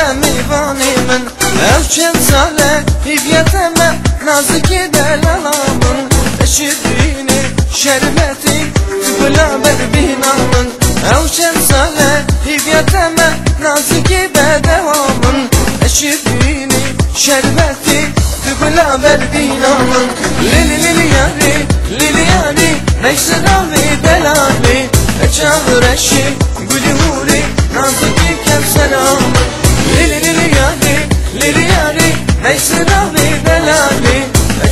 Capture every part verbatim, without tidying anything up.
Mêvanê min, ew çend sal e hîviya te me, nazikê delala min, şirînê şerbetê, tu gula berbîna min. Ew çend sal e hîviya te me, nazikê bedewa min, şirînê şerbetê, tu gula berbîna min. Lili lili yarê, lili yarê, veyşira vê delalê, çav reşê, gulî hûrê, nazikê kevsera min. Lili lili yarê, lili yarê, veyşira vê delalê,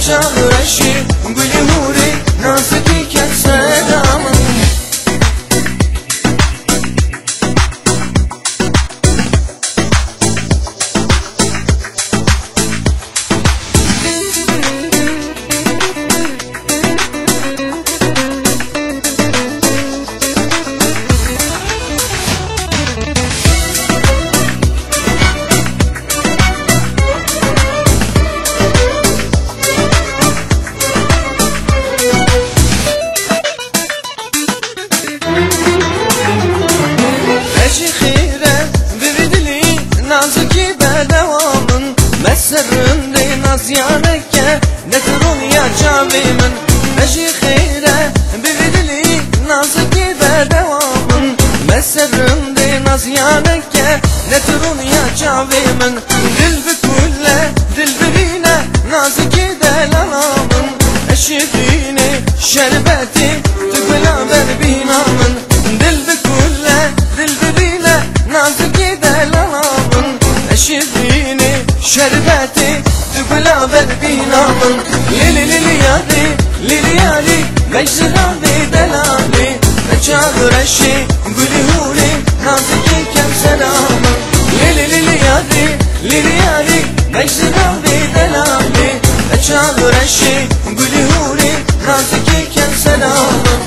çav reşê, gulî hûrê, nazikê kevsera min. Ecî xêre bi vî dilî nazikî bedewa min, me ser rindê naziyaneke netirûn ya çavê min. Ecî xêre bi vî dilî nazikî bedewa min, me ser rindê naziyaneke netirûn ya çavê min. Dil bi kule, dil bi vîne, nazikî delala min. Şirînê şerbetê, tu gula berbîna min. Dil bi kule, dil bi vîne, nazikî delala min. Şirînê şerbetê, tu gula berbîna min. Lili lili yarê, lili yarê, veyşira vê delalê, çav reşê, gulî hûrê, nazikê kevsera min. Lili lili yarê, lili yarê, veyşira vê delalê, çav reşê, gulî hûrê, nazikê kevsera min.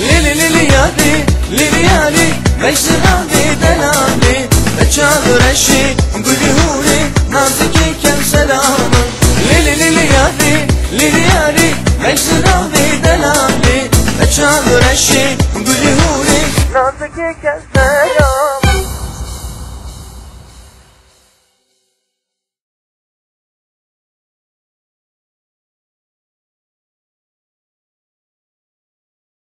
Lili lili yarî, lili yarî, veyşira vê delalê, çav reşê, gulî hûrê, nazikê kevsera min. Lili lili yarî, lili yarî, veyşira vê delalê, çav reşê, gulî hûrê, nazikê kevsera